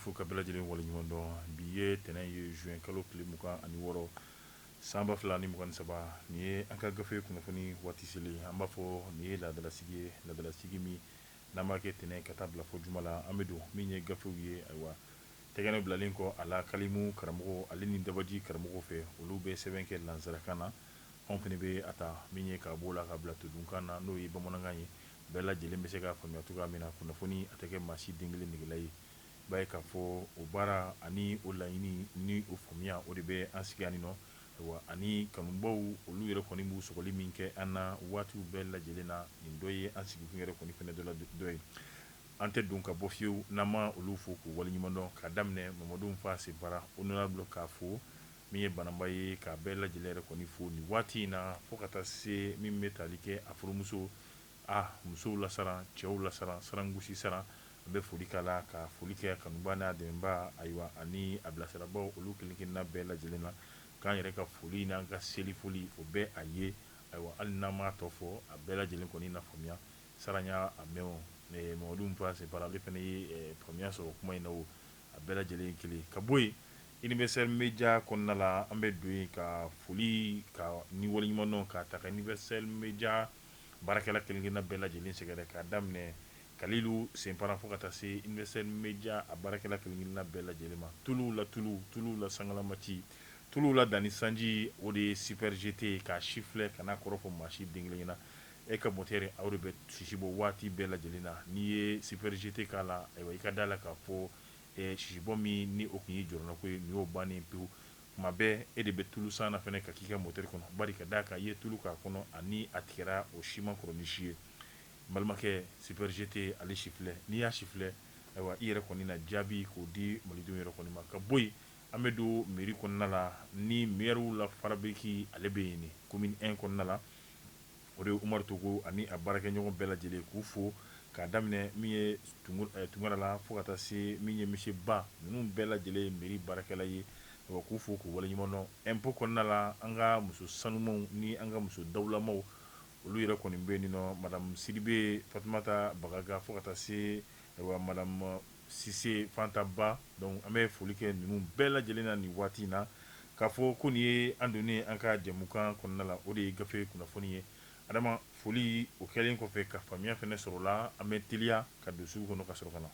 fo ka bɛɛ lajɛlen waleɲuman dɔn. Bi ye tɛnɛn ye, juin kalo tile 26, san 2023. Nin ye an ka gafe kunnafoni waati selen. An b'a fɔ nin ye laadalasigi ye, laadalasigi min n'an b'a kɛ tɛnɛn ka taa bila fo juma la. An bɛ don min ye gafew ye, ayiwa, tɛgɛnɛ bilalen kɔ a la kalimu karamɔgɔ ale ni dabaji karamɔgɔ fɛ, olu bɛ sɛbɛn kɛ lansarakan na. Anw fana bɛ a ta min ye k'a b'o la ka bila todunkan na, n'o ye bamanankan ye, bɛɛ lajɛlen bɛ se k'a faamuya cogoya min na. Kunnafoni a tɛ kɛ maa si den kelen negela ye. I b'a ye k'a fɔ o baara ani o laɲini ni o faamuya, o de bɛ an sigi yan nɔ. Ayiwa, ani kanubaw, olu yɛrɛ kɔni b'u sɔgɔli min kɛ an na waatiw bɛɛ lajɛlen na, nin dɔ ye an sigikun yɛrɛ kɔni fana dɔ la dɔ ye. An tɛ don ka bɔ fiyewu n'an ma olu fo k'u waleɲuman dɔn, k'a daminɛ Mamadu Nfa Senpara, honorable, k'a fo min ye Bananba ye, k'a bɛɛ lajɛlen yɛrɛ kɔni fo nin waati in na, fo ka taa se min bɛ tali kɛ a furumuso, a musow la saran, cɛw la saran, sarangosi saran. An bɛ foli k'a la, ka foli kɛ kanuba n'a dɛmɛba, ayiwa, ani a bilasirabaw, olu kelen kelenna bɛɛ lajɛlen na, k'an yɛrɛ ka foli n'an ka seli foli o bɛɛ a ye. Ayiwa, hali n'an m'a tɔ fɔ, a bɛɛ lajɛlen kɔni na faamuya. Saran y'a mɛn o, Mamadu Nfa Senpara, ale fana ye faamuya sɔrɔ kuma in na o, a bɛɛ lajɛlen kelen. Ka bɔ yen, Universel Media kɔnɔna la, an bɛ don yen ka foli ka ni waleɲuman dɔn k'a ta ka Universel Media baarakɛla kelen kelenna bɛɛ lajɛlen sɛgɛrɛ, k'a daminɛ Kalilu Senpara fo ka taa se Universel Media a baarakɛla kelen kelenna bɛɛ lajɛlen ma. Tuluw la tulu, tuluw la sangalamaci, tuluw la danni sanji, o de ye Super GT ye. K'a si filɛ ka n'a kɔrɔ fɔ maa si den kelen ɲɛna. E ka moteur, aw de bɛ sisi bɔ waati bɛɛ lajɛlen na. N'i ye Super GT k'a la, ayiwa, i ka da la k'a fɔ sisibɔ min ni o tun ye jɔrɔnako ye, nin y'o bannen pewu. Tuma bɛɛ e de bɛ tulu san na fana ka k'i ka moteur kɔnɔ, bari ka d'a kan i ye tulu k'a kɔnɔ ani a tigɛra, o si man kɔrɔ ni si ye. N balimakɛ, Super GT ale si filɛ. N'i y'a si filɛ, ayiwa, i yɛrɛ kɔni na jaabi k'o di malidenw yɛrɛ kɔni ma. Ka bɔ yen, an bɛ don mairie kɔnɔna la ni maire la fabrique ale bɛ yen commune 1 kɔnɔna la, o de ye Umaru Togo ani a baarakɛɲɔgɔn bɛɛ lajɛlen, k'u fo k'a daminɛ min ye Tunkara la fo ka taa se min ye Monsieur Ba. Ninnu bɛɛ lajɛlen ye mairie baarakɛla ye, k'u fo k'u waleɲuman dɔn. Impôt kɔnɔna la, an ka muso sanumaw ni an ka muso dawulamaw, olu yɛrɛ kɔni bɛ yen nɔ, madame Sidibe Fatumata Bagaga fo ka taa se, ayiwa, madame Sise Fanta Ba. Donc an bɛ foli kɛ ninnu bɛɛ lajɛlen na nin waati in na, k'a fɔ ko nin ye an donnen an ka jɛmukan kɔnɔna la, o de ye gafe kunnafoni ye. Adama, foli o kɛlen kɔfɛ ka faamuya fana sɔrɔ la, an bɛ teliya ka don sugu kɔnɔ ka sɔrɔ ka na.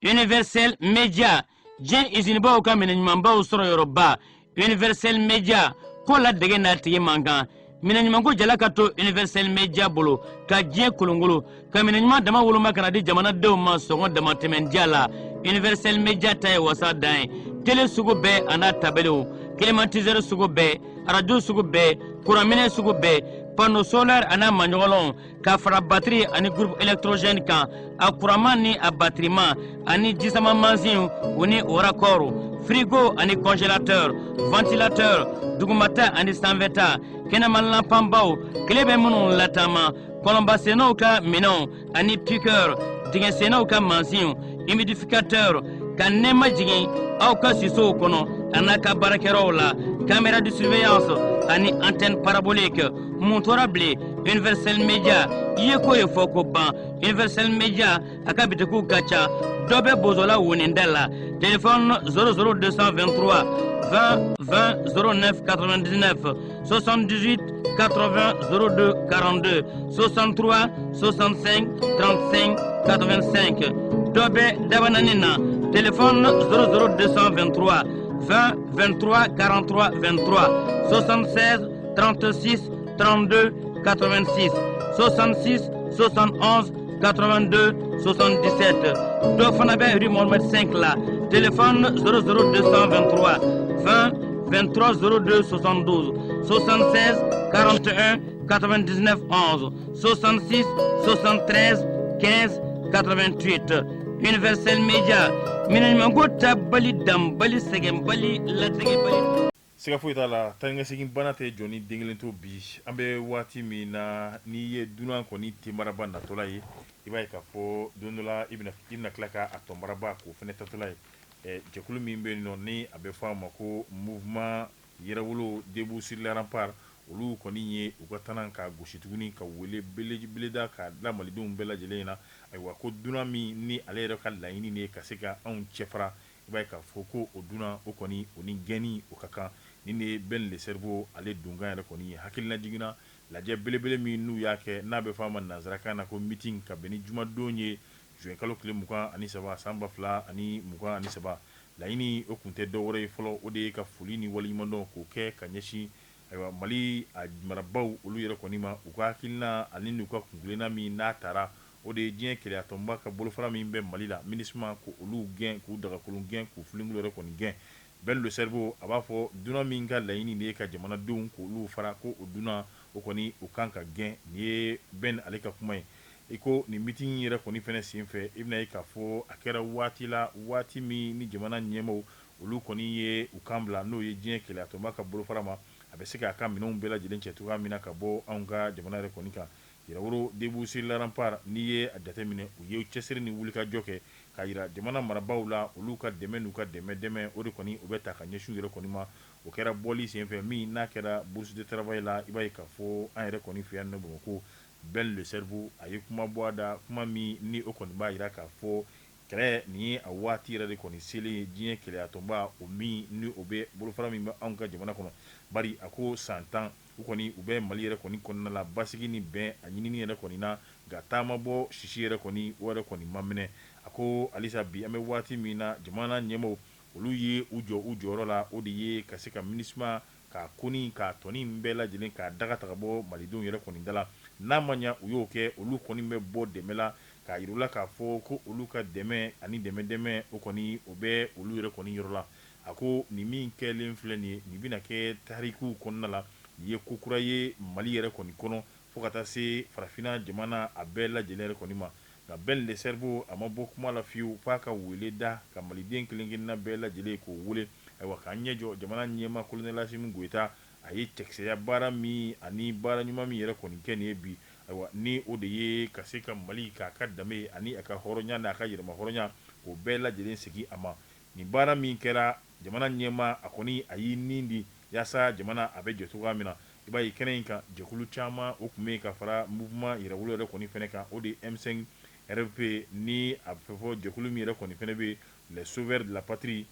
Universel Media, diɲɛ izinibaw ka minɛn ɲumanbaw sɔrɔ yɔrɔba. Universel Media ko la dege n'a tigi man kan. Minɛn ɲumanko jala ka to Universel Media bolo ka diɲɛ kolongolo ka minɛn ɲuman dama woloma ka na di jamanadenw ma sɔngɔ damatɛmɛndiya la. Universel Media ta ye wasa dan ye. Tele sugu bɛɛ a n'a tabelew, climatiseur sugu bɛɛ, arajo sugu bɛɛ, kuranminɛ sugu bɛɛ, panneau solaire a n'a maɲɔgɔnlɔnw, ka fara batiri ani groupe électrogène kan, a kuranman ni a batiriman, ani jisama mansinw u ni o raccord, frigo ani congélateur, ventilateur, dugumata ani sanfɛta, kɛnɛma lanpanbaw, tile bɛ minnu lataama, kɔlɔnbasennaw ka minɛnw ani piqueur, dingɛsennaw ka mansinw, humidificateur, ka nɛɛma jigin aw ka sisow kɔnɔ a n'a ka baarakɛyɔrɔw la, caméra de surveillance ani antenne parabolique. Mun tora bilen? Universel Media i ye ko ye fɔ ko ban. Universel Media a ka bitikiw ka ca. Dɔ bɛ Bozola woninda la, téléphone 00 223 20 20 09 99, 78 80 02 42, 63 65 35 85. Dɔ bɛ Dabanani na, téléphone 00 223 20 23 43 23, 76 36 32 86, 66 71 82 77. Dɔ fana bɛ rue Mohamed 5 la, téléphone 00 223 20 23 02 72, 76 41 99 11, 66 73 15 88. Universel Media, minɛn ɲumanko tabali, danbali, sɛgɛnbali, latigɛbali. Siga foyi t'a la, taanikasegin bana tɛ jɔni den kelen to. Bi an bɛ waati min na, n'i ye dunan kɔni tenbaraba natɔla ye, i b'a ye k'a fɔ don dɔ la i bɛna tila ka a tɔnbaraba k'o fana tatɔla ye. Jɛkulu min bɛ yen nɔ ni a bɛ fɔ a ma ko Mouvement Yɛrɛwolo Debout sur les Remparts, Olu kɔni ye u ka tana ka gosi tuguni ka wele belebeleda ka da malidenw bɛɛ lajɛlen na. Ayiwa, ko dunan min ni ale yɛrɛ ka laɲini ye ka se ka anw cɛfara, i b'a ye k'a fɔ ko o dunan o kɔni, o ni gɛnni o ka kan. Nin de ye Ben le Cerveau ale donkan yɛrɛ kɔni ye. Hakilina jiginna lajɛ belebele min n'u y'a kɛ, n'a bɛ fɔ a ma nansarakan na ko meeting, ka bɛn ni jumadon ye, juin kalo tile 23 san 2023. Laɲini o kun tɛ dɔwɛrɛ ye fɔlɔ, o de ye ka foli ni waleɲumandɔn k'o kɛ ka ɲɛsin, ayiwa, Mali a marabaaw olu yɛrɛ kɔni ma, u ka hakilina ani n'u ka kunkilenna min n'a taara, o de ye diɲɛ kelenyatɔnba ka bolofara min bɛ Mali la, MINUSMA, ko olu gɛn, k'u dagakolon gɛn, k'u filenkolo yɛrɛ kɔni gɛn. Ben le Cerveau a b'a fɔ dunan min ka laɲini de ye ka jamanadenw k'olu fara, ko o dunan o kɔni o kan ka gɛn. Nin ye Ben ale ka kuma ye. I ko nin meeting yɛrɛ kɔni fɛnɛ senfɛ, i bɛna ye k'a fɔ a kɛra waati la, waati min ni jamana ɲɛmaaw olu kɔni ye u kan bila, n'o ye diɲɛ kelenyatɔnba ka bolofara ma, a bɛ se k'a ka minɛnw bɛɛ lajɛlen cɛ cogoya min na ka bɔ anw ka jamana yɛrɛ kɔni kan. Yɛrɛwolo Debout sur les Remparts, n'i ye a jateminɛ, u ye cɛsiri ni wulikajɔ kɛ k'a jira jamana marabaaw la, olu ka dɛmɛ n'u ka dɛmɛ dɛmɛ o de kɔni o bɛ ta ka ɲɛsin u yɛrɛ kɔni ma. O kɛra bɔli senfɛ min n'a kɛra Bourse de travail la. I b'a ye k'a fɔ an yɛrɛ kɔni fɛ yan nɔ Bamakɔ, Ben le Cerveau a ye kuma bɔ a da, kuma min ni o kɔni b'a jira k'a fɔ kɛlɛ nin ye a waati yɛrɛ de kɔni selen ye diɲɛ kelenyatɔnba o min ni o bɛ bolofara min bɛ anw ka jamana kɔnɔ. Bari a ko san 10 u kɔni u bɛ Mali yɛrɛ kɔni kɔnɔna la basigi ni bɛn a ɲinini yɛrɛ kɔni na, nka taama bɔ sisi yɛrɛ kɔni o yɛrɛ kɔni ma minɛ. A ko halisa bi an bɛ waati min na, jamana ɲɛmaaw olu ye u jɔ u jɔyɔrɔ la, o de ye ka se ka MINUSMA k'a koni k'a tɔni bɛɛ lajɛlen k'a daga ta ka bɔ malidenw yɛrɛ kɔni da la. N'a ma ɲa u y'o kɛ, olu kɔni bɛ bɔ dɛmɛ la k'a yir'u la k'a fɔ ko olu ka dɛmɛ ani dɛmɛ dɛmɛ o kɔni o bɛ olu yɛrɛ kɔni yɔrɔ la. A ko nin min kɛlen filɛ nin ye, nin bɛna kɛ tarikuw kɔnɔna la, nin ye ko kura ye Mali yɛrɛ kɔni kɔnɔ fo ka taa se farafinna jamana a bɛɛ lajɛlen yɛrɛ kɔni ma. Nka Ben le Cerveau a ma bɔ kuma la fiyewu f'a ka wele da ka maliden kelen-kelenna bɛɛ lajɛlen k'o wele, ayiwa, k'an ɲɛ jɔ jamana ɲɛmaa Colonel Assimi Goïta. A ye cɛkisɛya baara min ani baara ɲuman min yɛrɛ kɔni kɛ nin ye bi, ayiwa, ni o de ye ka se ka Mali k'a ka danbe ani a ka hɔrɔnya n'a ka yɛrɛmahɔrɔnya k'o bɛɛ lajɛlen segin a ma. Nin baara min kɛra, jamana ɲɛmaa a kɔni a y'i nin di yaasa jamana a bɛ jɔ cogoya min na. I b'a ye kɛnɛ in kan, jɛkulu caman o tun bɛ yen ka fara mouvement yɛrɛwolo yɛrɛ kɔni fɛnɛ kan, o de ye M5 RFP, ni a bɛ fɔ jɛkulu min yɛrɛ kɔni fɛnɛ bɛ les sauveurs de la patrie,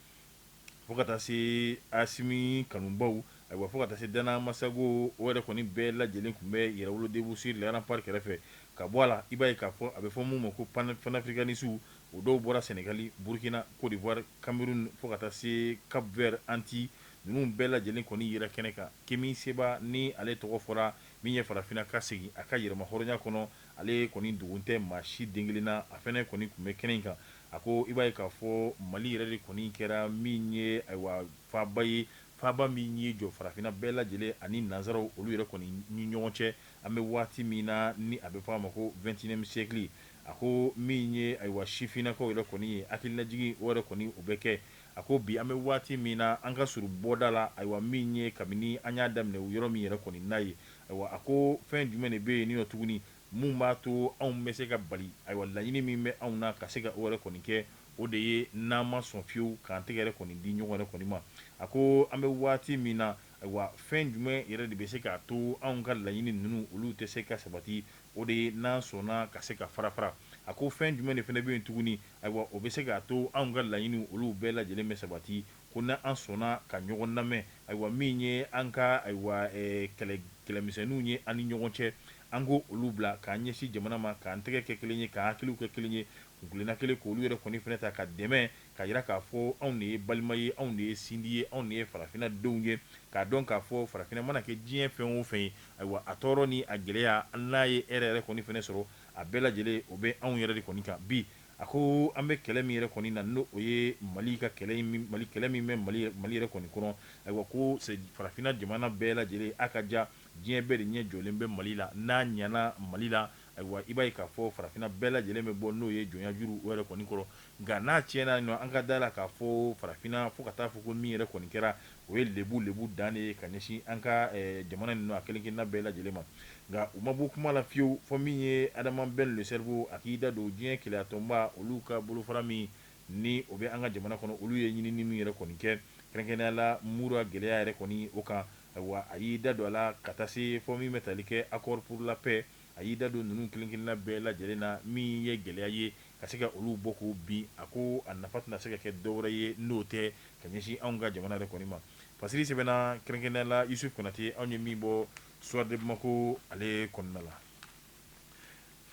fo ka taa se Asimi kanubaw, ayiwa, fo ka taa se Dana Masago, o yɛrɛ kɔni bɛɛ lajɛlen tun bɛ Yɛrɛwolo Debout sur les Remparts kɛrɛfɛ. Ka bɔ a la, i b'a ye k'a fɔ a bɛ fɔ mun ma ko panafricanistes, o dɔw bɔra Sénégal, Burkina, Côte d'Ivoire, Cameroun, fo ka taa se Cap Vert, Antilles ninnu bɛɛ lajɛlen kɔni yera kɛnɛ kan. Kemi Seba ni ale tɔgɔ fɔra min ye farafinna ka segin a ka yɛrɛmahɔrɔnya kɔnɔ, ale kɔni dogon tɛ maa si den kelen na, a fɛnɛ kɔni tun bɛ kɛnɛ in kan. A ko i b'a ye k'a fɔ Mali yɛrɛ de kɔni kɛra min ye, ayiwa, faaba ye, faaba min ye jɔ farafinna bɛɛ lajɛlen ani nansaraw olu yɛrɛ kɔni ni ɲɔgɔn cɛ. An bɛ waati min na ni a bɛ fɔ a ma ko 21e siècle, a ko min ye, ayiwa, sifinnakaw yɛrɛ kɔni ye hakililajigin o yɛrɛ kɔni o bɛ kɛ. A ko bi an bɛ waati min na, an ka surun bɔda la, ayiwa, min ye kabini an y'a daminɛ yɔrɔ min yɛrɛ kɔni n'a ye, ayiwa, a ko fɛn jumɛn de bɛ yen ni nɔ tuguni mun b'a to anw bɛ se ka bali, ayiwa, laɲini min bɛ anw na ka se ka o yɛrɛ kɔni kɛ, o de ye n'an ma sɔn fiyewu k'an tɛgɛ yɛrɛ kɔni di ɲɔgɔn yɛrɛ kɔni ma. A ko an bɛ waati min na, ayiwa, fɛn jumɛn yɛrɛ de bɛ se k'a to anw ka laɲini ninnu olu tɛ se ka sabati? O de ye n'an sɔnna ka se ka fara fara. A ko fɛn jumɛn de fana bɛ yen tuguni, ayiwa, o bɛ se k'a to anw ka laɲini olu bɛɛ lajɛlen bɛ sabati? Ko n'an sɔnna ka ɲɔgɔn lamɛn, ayiwa, min ye an ka, ayiwa, kɛlɛ kɛlɛmisɛnninw ye an ni ɲɔgɔn cɛ, an ko olu bila k'an ɲɛsin jamana ma, k'an tɛgɛ kɛ kelen ye, k'an hakiliw kɛ kelen ye, kuntilenna kelen k'olu yɛrɛ kɔni fana ta ka dɛmɛ k'a jira k'a fɔ anw de ye balima ye, anw de ye sindi ye, anw de ye farafinna denw ye, k'a dɔn k'a fɔ farafinna mana kɛ diɲɛ fɛn o fɛn ye, ayiwa, a tɔɔrɔ ni a gɛlɛya n'a ye hɛrɛ yɛrɛ kɔni fana sɔrɔ, a bɛɛ lajɛlen o bɛ anw yɛrɛ de kɔni kan bi. A ko an bɛ kɛlɛ min yɛrɛ kɔni na, n'o o ye Mali ka kɛlɛ, Mali kɛlɛ min bɛ Mali yɛrɛ kɔni kɔnɔ, ayiwa, ko farafinna jamana bɛɛ lajɛlen a ka ja diɲɛ bɛɛ de ɲɛ jɔlen bɛ Mali la. N'a ɲana Mali la, ayiwa, i b'a ye k'a fɔ farafinna bɛɛ lajɛlen bɛ bɔ n'o ye jɔnya juru o yɛrɛ kɔni kɔrɔ. Nka n'a tiɲɛna nɔ, an ka da la k'a fɔ farafinna, fo ka taa fɔ ko min yɛrɛ kɔni kɛra, o ye lebu lebu dan de ye ka ɲɛsin an ka jamana ninnu a kelen-kelenna bɛɛ lajɛlen ma. Nka u ma bɔ kuma la fiyewu fɔ min ye Adama Ben le Cerveau a k'i da don diɲɛ kelenyatɔnba olu ka bolofara min ni o bɛ an ka jamana kɔnɔ, olu ye ɲinini min yɛrɛ kɔni kɛ, kɛrɛnkɛrɛnnenya la Mura gɛlɛya yɛrɛ kɔni o kan. Ayiwa, a y'i da don a la ka taa se fɔ min bɛ tali kɛ accord pour la paix. A y'i da don ninnu kelen-kelenna bɛɛ lajɛlen na. Min ye gɛlɛya ye ka se ka olu bɔ k'u bin, a ko a nafa tɛna se ka kɛ dɔwɛrɛ ye n'o tɛ ka ɲɛsin anw ka jamana yɛrɛ kɔni ma. Fasiri sɛbɛnna kɛrɛnkɛrɛnnenya la Yusuf Konate, anw ye min bɔ Soir de Bamako ale kɔnɔna la.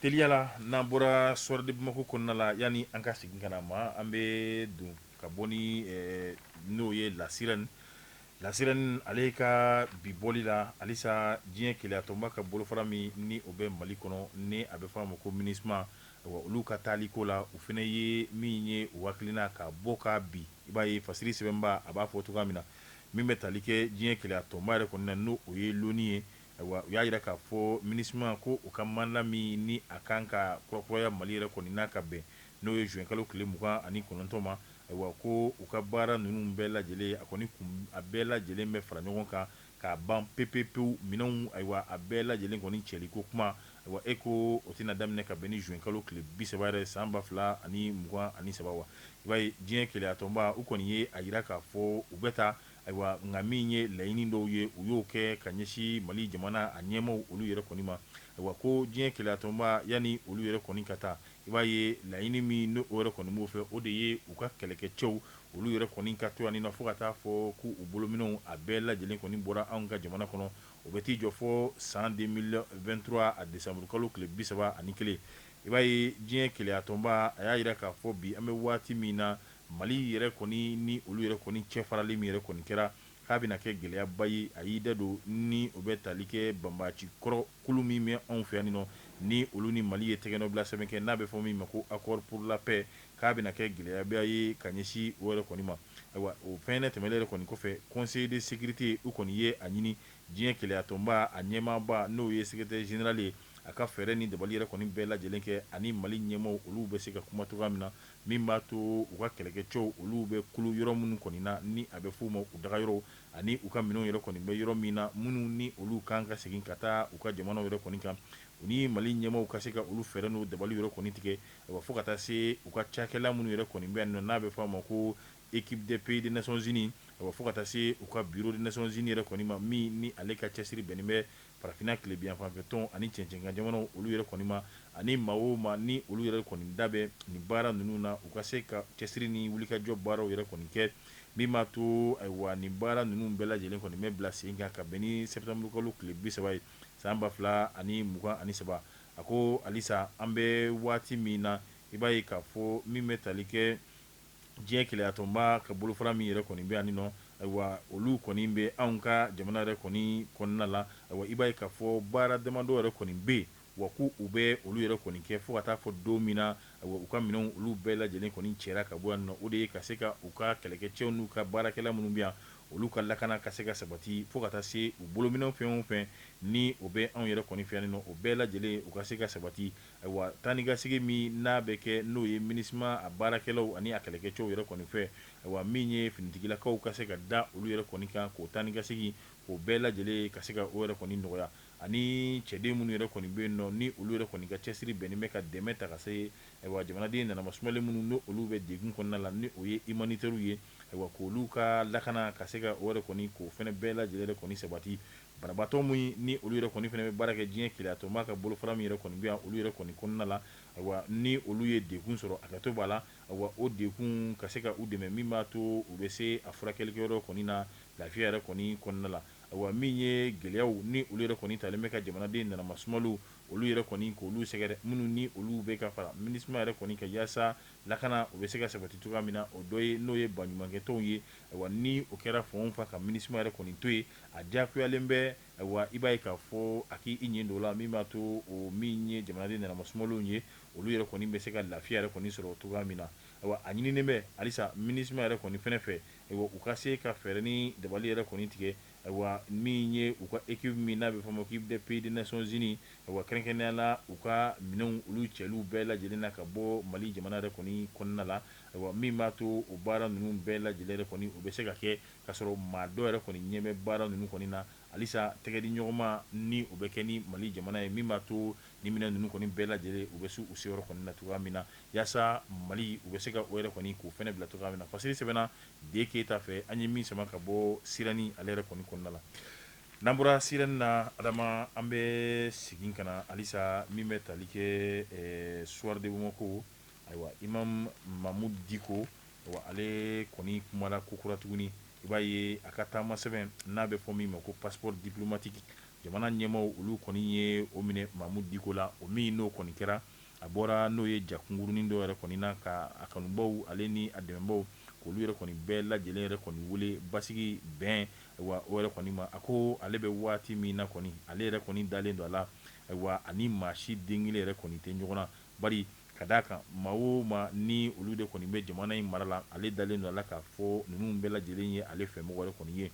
Teliya la, n'an bɔra Soir de Bamako kɔnɔna la, yanni an ka segin ka na ma, an bɛ don ka bɔ ni n'o ye La Sirène. La Sirène ale ka bi bɔli la, halisa diɲɛ kelenyatɔnba ka bolofara min ni o bɛ Mali kɔnɔ, ni a bɛ fɔ a ma ko MINUSMA, olu ka taaliko la, u fana ye min ye u hakilina ka bɔ ka bi. I b'a ye fasiri sɛbɛnba a b'a fɔ cogoya min na, min bɛ tali kɛ diɲɛ kelenyatɔnba yɛrɛ kɔni na, n'o o ye l'ONU ye. Ayiwa, u y'a jira k'a fɔ MINUSMA ko u ka mandat min ni a kan ka kurakuraya Mali yɛrɛ kɔni n'a ka bɛn n'o ye juin kalo tile 29 ma. Ayiwa, ko u ka baara ninnu bɛɛ lajɛlen, a kɔni kun a bɛɛ lajɛlen bɛ fara ɲɔgɔn kan k'a ban pepepewu minɛnw. Ayiwa, a bɛɛ lajɛlen kɔni cɛli ko kuma, ayiwa, e ko o tɛna daminɛ ka bɛn ni juin kalo tile 30 yɛrɛ san 2023 wa. I b'a ye diɲɛ kelenyatɔnba u kɔni ye a jira k'a fɔ u bɛ taa. Ayiwa, nka min ye laɲini dɔw ye, u y'o kɛ ka ɲɛsin Mali jamana a ɲɛmaaw olu yɛrɛ kɔni ma. Ayiwa, ko diɲɛ kelenyatɔnba, yanni olu yɛrɛ kɔni ka taa, i b'a ye laɲini min n'o yɛrɛ kɔni b'o fɛ, o de ye u ka kɛlɛkɛcɛw olu yɛrɛ kɔni ka to yan ni fo ka taa fɔ k'u bolominɛnw a bɛɛ lajɛlen kɔni bɔra anw ka jamana kɔnɔ. O bɛ t'i jɔ fɔ san 2023 a décembre kalo tile 31. I b'a ye diɲɛ kelenyatɔnba a y'a jira k'a fɔ bi an bɛ waati min na, Mali yɛrɛ kɔni ni olu yɛrɛ kɔni cɛ farali min yɛrɛ kɔni kɛra, k'a bɛna kɛ gɛlɛyaba ye. A y'i da don ni o bɛ tali kɛ banbaanci kɔrɔ kulu min bɛ anw fɛ yan nɔ, ni olu ni Mali ye tɛgɛnɔbila sɛbɛn kɛ, n'a bɛ fɔ min ma ko accord pour la paix, k'a bɛna kɛ gɛlɛyaba ye ka ɲɛsin o yɛrɛ kɔni ma. Ayiwa, o fɛn tɛmɛnen yɛrɛ kɔni kɔfɛ, conseil de sécurité u kɔni ye a ɲini diɲɛ kelenyatɔnba a ɲɛmaaba, n'o ye secrétaire général ye, a ka fɛɛrɛ ni dabali yɛrɛ kɔni bɛɛ lajɛlen kɛ ani Mali ɲɛmaaw olu bɛ se ka kuma cogoya min na, min b'a to u ka kɛlɛkɛcɛw olu bɛ kulu yɔrɔ minnu kɔni na, ni a bɛ f'u ma u dagayɔrɔw, ani u ka minɛnw yɛrɛ kɔni bɛ yɔrɔ min na, minnu ni olu kan ka segin ka taa u ka jamanaw yɛrɛ kɔni kan, u ni Mali ɲɛmaaw ka se ka olu fɛɛrɛ n'u dabali yɛrɛ kɔni tigɛ. Ayiwa, fo ka taa se u ka cakɛla minnu yɛrɛ kɔni bɛ yan nɔ, n'a bɛ f'a ma ko équipe des pays des Nations Unies, ayiwa, fo ka taa se u ka bureau des Nations Unies yɛrɛ kɔni ma, min ni ale ka cɛsiri bɛnnen bɛ farafinna tilebinyanfanfɛ tɔn ani cɛncɛnkan jamanaw olu yɛrɛ kɔni ma, ani maa o maa ni olu yɛrɛ kɔni da bɛ nin baara ninnu na, u ka se ka cɛsiri ni wulikajɔ baaraw yɛrɛ kɔni kɛ, min b'a to, ayiwa, nin baara ninnu bɛɛ lajɛlen kɔni bɛ bila sen kan ka bɛn ni septembre kalo tile 30 ye san 2023. A ko halisa an bɛ waati min na, i b'a ye k'a fɔ min bɛ tali kɛ diɲɛ kelenyatɔnba ka bolofara min yɛrɛ kɔni bɛ yan nɔ, ayiwa, olu kɔni bɛ anw ka jamana yɛrɛ kɔni kɔnɔna la. Ayiwa, i b'a ye k'a fɔ baara damadɔ yɛrɛ kɔni bɛ yen wa, k'u u bɛ olu yɛrɛ kɔni kɛ fo ka taa fɔ don min na, ayiwa, u ka minɛnw olu bɛɛ lajɛlen kɔni cɛra ka bɔ yan nɔ. O de ye ka se ka u ka kɛlɛkɛcɛw n'u ka baarakɛla minnu bɛ yan, olu ka lakana ka se ka sabati, fo ka taa se u bolominɛn fɛn o fɛn ni o bɛ anw yɛrɛ kɔni fɛ yan nɔ, o bɛɛ lajɛlen u ka se ka sabati. Ayiwa, taa ni ka segin min n'a bɛ kɛ, n'o ye MINUSMA a baarakɛlaw ani a kɛlɛkɛcɛw yɛrɛ kɔni fɛ, ayiwa, min ye finitigilakaw ka se ka da olu yɛrɛ kɔni kan k'o taa ni ka segin k'o bɛɛ lajɛlen ka se ka o yɛrɛ kɔni nɔgɔya, ani cɛden minnu yɛrɛ kɔni bɛ yen nɔ, ni olu yɛrɛ kɔni ka cɛsiri bɛnnen bɛ ka dɛmɛ ta ka se, ayiwa, jamanaden nanamasumalen minnu ni olu bɛ degun kɔnɔna la, ni o ye humanitaires ye, ayiwa, k'olu ka lakana ka se ka o yɛrɛ kɔni k'o fana bɛɛ lajɛlen yɛrɛ kɔni sabati. Banabaatɔ min ni olu yɛrɛ kɔni fana bɛ baara kɛ diɲɛ kelenyatɔnba ka bolofara min yɛrɛ kɔni bɛ yan, olu yɛrɛ kɔni kɔnɔna la, ayiwa, ni olu ye degun sɔrɔ, hakɛto b'a la, ayiwa, o degun ka se ka u dɛmɛ, min b'a to u bɛ se a furakɛlikɛyɔrɔ kɔni na lafiya yɛrɛ kɔni kɔnɔna la. Ayiwa, min ye gɛlɛyaw ni olu yɛrɛ kɔni talen bɛ ka jamanaden nanamasumaliw olu yɛrɛ kɔni k'olu sɛgɛrɛ, minnu ni olu bɛ ka fara MINUSMA yɛrɛ kɔni kan yaasa lakana o bɛ se ka sabati cogoya min na, o dɔ ye n'o ye baɲumankɛtɔnw ye. Ayiwa, ni o kɛra fan o fan ka MINUSMA yɛrɛ kɔni to yen, a diyagoyalen bɛ, ayiwa, i b'a ye k'a fɔ a k'i ɲin don o la, min b'a to o min ye jamanaden nanamasumaliw ye, olu yɛrɛ kɔni bɛ se ka lafiya yɛrɛ kɔni sɔrɔ cogoya min na. Ayiwa, a ɲininen bɛ halisa MINUSMA yɛrɛ kɔni fɛnɛ fɛ, ayiwa, u ka se ka fɛɛrɛ ni dabali yɛrɛ kɔni tigɛ. Ayiwa, min ye u ka équipe min n'a bɛ fɔ ma équipe des pays des Nations Unies, ayiwa, kɛrɛnkɛrɛnnenya la u ka minɛnw olu cɛliw bɛɛ lajɛlen na ka bɔ Mali jamana yɛrɛ kɔni kɔnɔna la. Ayiwa, min b'a to o baara ninnu bɛɛ lajɛlen yɛrɛ kɔni o bɛ se ka kɛ ka sɔrɔ maa dɔ yɛrɛ kɔni ɲɛ bɛ baara ninnu kɔni na. Halisa tɛgɛdiɲɔgɔnma ni o bɛ kɛ ni Mali jamana ye, min b'a to ni minɛn ninnu kɔni bɛɛ lajɛlen u bɛ se u seyɔrɔ kɔni na cogoya min na, yaasa Mali u bɛ se ka o yɛrɛ kɔni k'o fɛnɛ bila cogoya min na. Fasiri sɛbɛnna De Keyita fɛ, an ye min sama ka bɔ Sirani ale yɛrɛ kɔni kɔnɔna la. N'an bɔra Sirène na, Adama, an bɛ segin ka na halisa min bɛ tali kɛ Soir de Bamako. Ayiwa, Imam Mahmoud Dicko, ale kɔni kumara kokura tuguni. I b'a ye a ka taama sɛbɛn n'a bɛ fɔ min ma ko passeport diplomatique, jamana ɲɛmaaw olu kɔni ye o minɛ Mahmoud Dicko la. O min n'o kɔni kɛra, a bɔra n'o ye ja kunkurunin dɔ yɛrɛ kɔni na ka a kanubaw ale ni a dɛmɛbaw k'olu yɛrɛ kɔni bɛɛ lajɛlen yɛrɛ kɔni wele basigi bɛn wa o yɛrɛ kɔni ma. A ko ale bɛ waati min na kɔni, ale yɛrɛ kɔni dalen don a la, ayiwa, ani maa si den kelen yɛrɛ kɔni tɛ ɲɔgɔn na, bari ka d'a kan maa o maa ni olu de kɔni bɛ jamana in mara la, ale dalen don a la k'a fɔ ninnu bɛɛ lajɛlen ye ale fɛmɔgɔ yɛrɛ kɔni ye.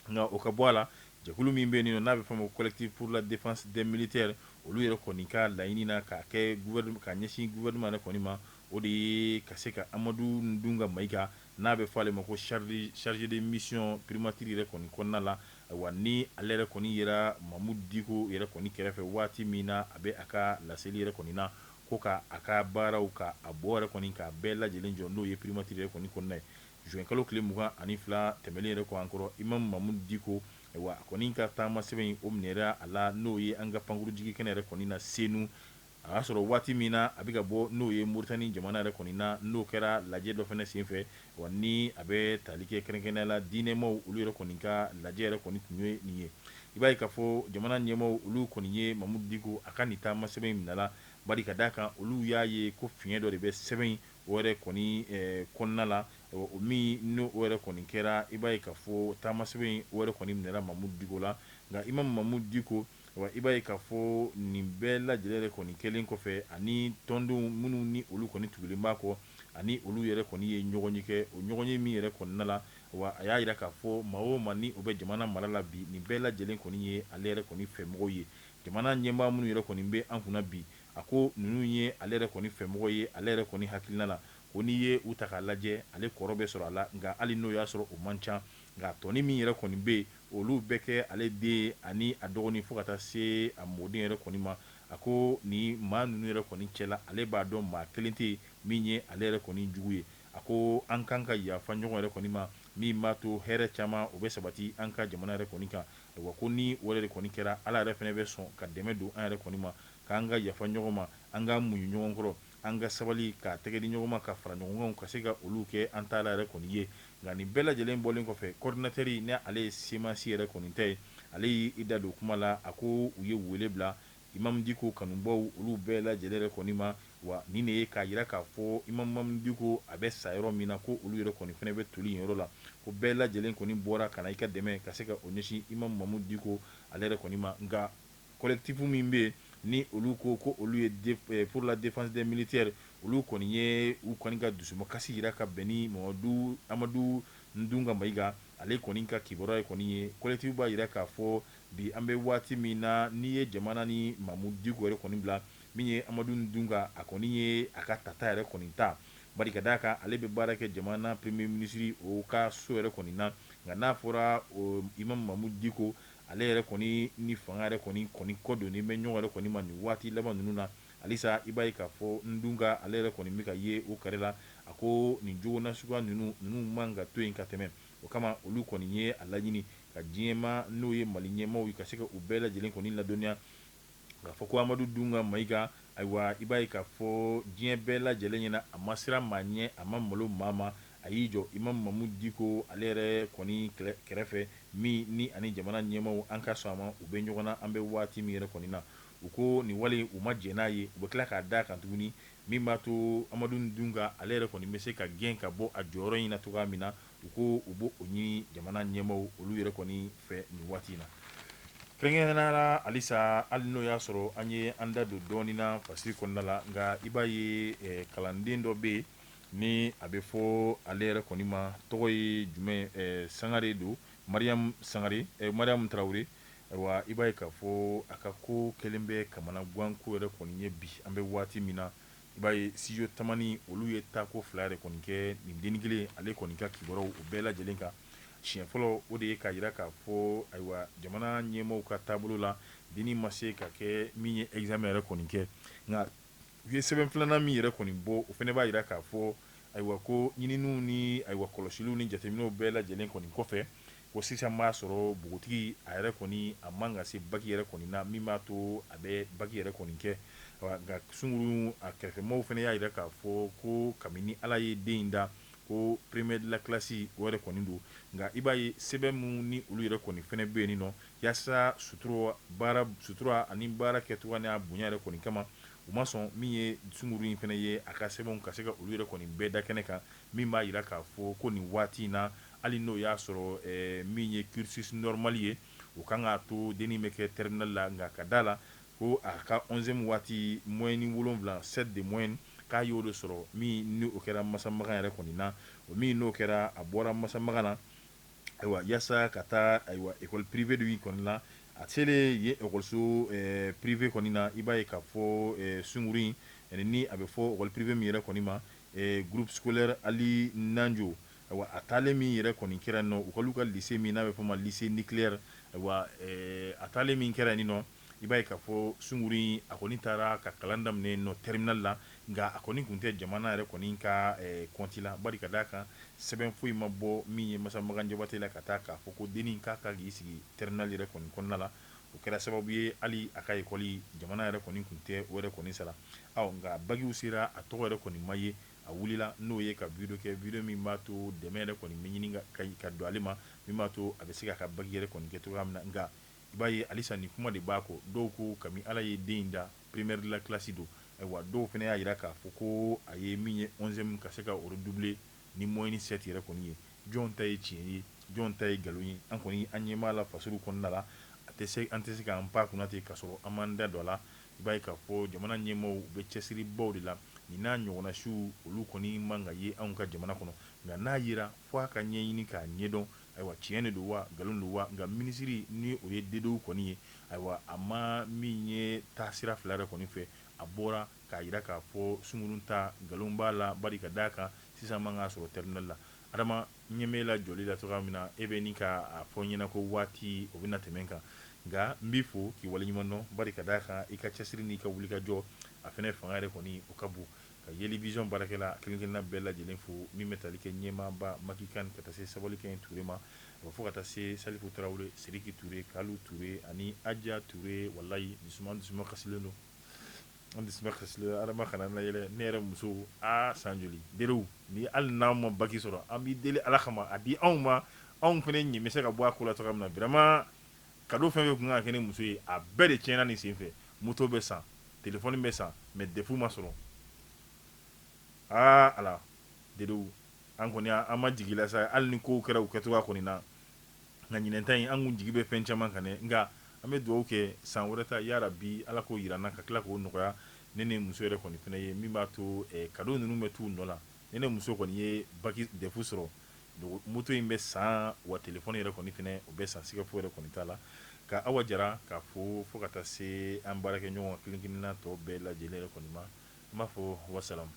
Nka o ka bɔ a la, jɛkulu min bɛ yen n'a bɛ fɔ ma Collectif pour la défense des militaires, olu yɛrɛ kɔni ka laɲini na k'a kɛ ka ɲɛsin gouvernement yɛrɛ kɔni ma, o de ye ka se ka Amadu Dunga Mayiga, n'a bɛ fɔ ale ma ko chargé de mission primature yɛrɛ kɔni kɔnɔna la. Ayiwa, ni ale yɛrɛ kɔni yera Mahmoud Dicko yɛrɛ kɔni kɛrɛfɛ waati min na a bɛ a ka laseli yɛrɛ kɔni na, ko ka a ka baaraw ka a bɔ yɛrɛ kɔni k'a bɛɛ lajɛlen jɔ, n'o ye primature yɛrɛ kɔni kɔnɔna ye. Juin kalo tile 22 tɛmɛnen yɛrɛ kɔ an kɔrɔ, Imam Mahmoud Dicko, ayiwa, a kɔni ka taama sɛbɛn in o minɛra a la, n'o ye an ka pankurujigi kɛnɛ yɛrɛ kɔni na Senu. A y'a sɔrɔ waati min na a bɛ ka bɔ n'o ye Moritani jamana yɛrɛ kɔni na, n'o kɛra lajɛ dɔ fana senfɛ, wa ni a bɛ tali kɛ kɛrɛnkɛrɛnnenya la diinɛmaw olu yɛrɛ kɔni ka lajɛ yɛrɛ kɔni tun ye nin ye. I b'a ye k'a fɔ jamana ɲɛmaaw olu kɔni ye Mahmoud Dicko a ka nin taama sɛbɛn in minɛ la, bari ka d'a kan olu y'a ye ko fiɲɛ dɔ de bɛ sɛbɛn in o yɛrɛ kɔni kɔnɔna la. O min n'o yɛrɛ kɔni kɛra, i b'a ye k'a fɔ taama sɛbɛn in o yɛrɛ kɔni minɛra Mahmoud Dicko la. Nka Imam Mahmoud Dicko, wa i b'a ye k'a fɔ nin bɛɛ lajɛlen yɛrɛ kɔni kɛlen kɔfɛ, ani tɔndenw minnu ni olu kɔni tugulen b'a kɔ, ani olu yɛrɛ kɔni ye ɲɔgɔnye kɛ. O ɲɔgɔnye min yɛrɛ kɔnɔna la, wa a y'a jira k'a fɔ maa o maa ni o bɛ jamana mara la bi, nin bɛɛ lajɛlen kɔni ye ale yɛrɛ kɔni fɛmɔgɔw ye. Jamana ɲɛmaa minnu yɛrɛ kɔni bɛ an kunna bi, a ko ninnu ye ale yɛrɛ kɔni fɛmɔgɔ ye. Ale yɛrɛ kɔni hakilina la, ko n'i ye u ta k'a lajɛ, ale kɔrɔ bɛ sɔrɔ a la, nka hali n'o y'a sɔrɔ o man ca, nka tɔnin min yɛrɛ kɔni bɛ yen, olu bɛ kɛ ale den ani a dɔgɔnin fo ka taa se a mɔden yɛrɛ kɔni ma. A ko ni maa ninnu yɛrɛ kɔni cɛla, ale b'a dɔn maa kelen tɛ yen min ye ale yɛrɛ kɔni jugu ye. A ko an kan ka yafa ɲɔgɔn yɛrɛ kɔni ma, min b'a to hɛrɛ caman o bɛ sabati an ka jamana yɛrɛ kɔni kan. Wa ko ni o yɛrɛ de kɔni kɛra, Ala yɛrɛ fana bɛ sɔn ka dɛmɛ don an yɛrɛ kɔni ma, k'an ka yafa ɲɔgɔn ma, an ka muɲu ɲɔgɔn kɔrɔ, an ka sabali, k'a tɛgɛ di ɲɔgɔn ma, ka fara ɲɔgɔn kan, ka se ka olu kɛ an ta la yɛrɛ kɔni ye. Nka nin bɛɛ lajɛlen bɔlen kɔfɛ, coordinateur ni ale ye CMAS yɛrɛ kɔni ta ye, ale y'i da don kuma la. A ko u ye wele bila Imam Dicko kanubaw olu bɛɛ lajɛlen yɛrɛ kɔni ma. Wa nin de ye k'a jira k'a fɔ Imam Mahmoud Dicko a bɛ sa yɔrɔ min na, ko olu yɛrɛ kɔni fana bɛ toli yen yɔrɔ la. Ko bɛɛ lajɛlen kɔni bɔra ka na i ka dɛmɛ ka se ka o ɲɛsin Imam Mahmoud Dicko ale yɛrɛ kɔni ma. Nka collectif min bɛ yen ni olu ko ko olu ye pour la défense des militaires, olu kɔni ye u kɔni ka dusumakasi jira ka bɛn ni Mamadu Amadu Dunga Mayiga ale kɔni ka kibaruya kɔni ye. Collectif b'a jira k'a fɔ bi an bɛ waati min na, n'i ye jamana ni Mahmoud Dicko yɛrɛ kɔni bila, min ye Amadu Dunga, a kɔni ye a ka tata yɛrɛ kɔni ta, bari ka d'a kan ale bɛ baara kɛ jamana premier ministre o ka so yɛrɛ kɔni na. Nka n'a fɔra Imam Mahmoud Dicko ale yɛrɛ kɔni ni fanga yɛrɛ kɔni kɔni kɔ donnen bɛ ɲɔgɔn yɛrɛ kɔni ma nin waati laban ninnu na, halisa i b'a ye k'a fɔ Dunga ale yɛrɛ kɔni bɛ ka ye o kɛrɛ la. A ko nin jogo nasuguya ninnu man ka to yen ka tɛmɛ. O kama olu kɔni ye a laɲini ka diɲɛmaa, n'o ye Mali ɲɛmaaw ye, ka se ka u bɛɛ lajɛlen kɔni ladɔnniya k'a fɔ ko Amadu Dunga Mayiga, ayiwa, i b'a ye k'a fɔ diɲɛ bɛɛ lajɛlen ɲɛna, a ma siran maa ɲɛ, a ma malo maa ma, a y'i jɔ Imam Mahmoud Dicko ale yɛrɛ kɔni kɛrɛfɛ, min ni ani jamana ɲɛmaaw, an ka sɔn a ma, u bɛ ɲɔgɔn na an bɛ waati min yɛrɛ kɔni na. U ko nin wale u ma jɛn n'a ye. U bɛ tila k'a da kan tuguni min b'a to Amadu Dunga ale yɛrɛ kɔni bɛ se ka gɛn ka bɔ a jɔyɔrɔ in na cogoya min na. U ko u b'o ɲini jamana ɲɛmaaw olu yɛrɛ kɔni fɛ nin waati in na. Kɛrɛnkɛrɛnnenya la halisa, hali n'o y'a sɔrɔ an ye an da don dɔɔnin na fasiri kɔnɔna la, nka i b'a ye kalanden dɔ bɛ yen ni a bɛ fɔ ale yɛrɛ kɔni ma, tɔgɔ ye jumɛn, Sangare don, Mariam Sangare, Mariam Tarawele. Ayiwa, i b'a ye k'a fɔ a ka ko kɛlen bɛ kamanagan ko yɛrɛ kɔni ye bi an bɛ waati min na. I b'a ye studio Tamani olu ye taako fila yɛrɛ kɔni kɛ nin dennin kelen ale kɔni ka kibaruyaw o bɛɛ lajɛlen kan. Siɲɛ fɔlɔ, o de ye k'a jira k'a fɔ, ayiwa, jamana ɲɛmaaw ka taabolo la, dennin ma se ka kɛ min ye examen yɛrɛ kɔni kɛ. Nka u ye sɛbɛn filanan min yɛrɛ kɔni bɔ, o fana b'a jira k'a fɔ, ayiwa, ko ɲininiw ni, ayiwa, kɔlɔsiliw ni jateminɛw bɛɛ lajɛlen kɔni kɔfɛ, Ko sisan b'a sɔrɔ npogotigi a yɛrɛ kɔni a man ka se baki yɛrɛ kɔni na, min b'a to a bɛ baki yɛrɛ kɔni kɛ. Nka Sungurun a kɛrɛfɛmɔgɔw fana y'a jira k'a fɔ ko kabini Ala ye den in da, ko premier de la classe o yɛrɛ kɔni don. Nka i b'a ye sɛbɛn minnu ni olu yɛrɛ kɔni fana bɛ yen nɔ, yaasa sutura ani baara kɛcogoya n'a bonya yɛrɛ kɔni kama, u ma sɔn min ye Sungurun in fana ye a ka sɛbɛnw ka se ka olu yɛrɛ kɔni bɛɛ da kɛnɛ kan, min b'a jira k'a fɔ ko nin waati in na, hali n'o y'a sɔrɔ min ye cursus normal ye, o kan k'a to dennin bɛ kɛ terminale la. Nka ka da la ko a ka onzième waati moyenne 7, 7 de moyenne, k'a y'o de sɔrɔ, min ni o kɛra Masamagan yɛrɛ kɔni na. O min n'o kɛra, a bɔra Masamagan na, ayiwa, yaasa ka taa, ayiwa, école privée dɔ kɔni na. A selen yen ekɔliso privé kɔni na, i b'a ye k'a fɔ Sungurun in, ni a bɛ fɔ école privée min yɛrɛ kɔni ma groupe scolaire Ali Nanjo, ayiwa, a taalen min yɛrɛ kɔni kɛra nɔ, u ka lycée min n'a bɛ fɔ ma lycée nucléaire, ayiwa, a taalen min kɛra yen nɔ, i b'a ye k'a fɔ Sungurun a kɔni taara ka kalan daminɛ nɔ terminale la. Nka a kɔni tun tɛ jamana yɛrɛ kɔni ka compte la, bari ka d'a kan sɛbɛn foyi ma bɔ min ye Masamagan Jabate la ka taa k'a fɔ ko dennin k'a ka k'i sigi terminale yɛrɛ kɔni kɔnɔna la. O kɛra sababu ye hali a ka ekɔli, jamana yɛrɛ kɔni tun tɛ o yɛrɛ kɔni sara. Nka bakiw sera, a tɔgɔ yɛrɛ kɔni ma ye. A wulila n'o ye ka video kɛ, video min b'a to dɛmɛ yɛrɛ kɔni bɛ ɲini ka don ale ma, min b'a to a bɛ se k'a ka baki yɛrɛ kɔni kɛ cogoya min na. Nka i b'a ye halisa nin kuma de b'a kɔ. Dɔw ko kabini Ala ye den in da, première de la classe don. Ayiwa, dɔw fana y'a jira k'a fɔ ko a ye min ye onzième ka se ka o redoubler ni moyenne 7 yɛrɛ kɔni ye. Jɔn ta ye tiɲɛ ye, jɔn ta ye nkalon ye? An kɔni an ɲɛ b'a la fasiriw kɔnɔna la. A tɛ se, an tɛ se k'an pan kunna ten k'a sɔrɔ an m'an da don a la. I b'a ye k'a fɔ jamana ɲɛmaaw bɛ cɛsiribaw de la. Nin n'a ɲɔgɔnna siw, olu kɔni man ka ye anw ka jamana kɔnɔ. Nka n'a yera, fo a ka ɲɛɲini k'a ɲɛdɔn, ayiwa, tiɲɛ de don wa, nkalon don wa. Nka minisiri ni o ye Dedew kɔni ye, ayiwa, a ma min ye taasira fila yɛrɛ kɔni fɛ, a bɔra k'a jira k'a fɔ Sungurun ta nkalon b'a la, bari ka d'a kan sisan man k'a sɔrɔ terminale la. Adama, ɲɛ b'e la jɔli la cogoya min na, e bɛ ni k'a fɔ n ɲɛna ko waati o bɛna tɛmɛ kan. Nka n b'i fo k'i waleɲuman dɔn, bari ka d'a kan i ka cɛsiri n'i ka wulikajɔ, a fana fanga yɛrɛ kɔni o ka bon. Ka Yeli Vision baarakɛla kelen-kelenna bɛɛ lajɛlen fo, min bɛ tali kɛ ɲɛmaaba Maki Kan ka taa se Sabali Kɛ Ture ma, fo ka taa se Salifu Tarawele, Sidiki Ture, Kalu Ture ani Aja Ture. Walayi, dusuma kasilen don, an dusuma kasilen don. Adama, kana na yɛlɛ ne yɛrɛ muso aa san joli derew ni hali n'an ma baki sɔrɔ, an b'i deli Ala kama, a di anw ma, anw fana ɲɛ bɛ se ka bɔ a ko la cogoya min na. Vraiment, cadeau fɛn fɛn tun kan ka kɛ ne muso ye, a bɛɛ de tiɲɛna nin sen fɛ. Moto bɛ san, téléphone bɛ san, mais DEF ma sɔrɔ. Aa Ala, dedew, an kɔni an ma jigi la sa, hali ni kow kɛra u kɛcogoya kɔni na. Nka ɲinɛn ta in, an kun jigi bɛ fɛn caman kan dɛ. Nka an bɛ dugawu kɛ san wɛrɛ ta, yarabi Ala k'o jira an na, ka tila k'o nɔgɔya ne ni muso yɛrɛ kɔni fana ye, min b'a to cadeau ninnu bɛ t'u nɔ la. Ne ni muso kɔni ye baki DEF sɔrɔ, moto in bɛ san wa, téléphone yɛrɛ kɔni fana o bɛ san, siga foyi yɛrɛ kɔni t'a la. Ka Awa Jara k'a fo, fo ka taa se an baarakɛɲɔgɔn kelen kelenna tɔ bɛɛ lajɛlen yɛrɛ kɔni ma, n b'a fɔ wasalamu.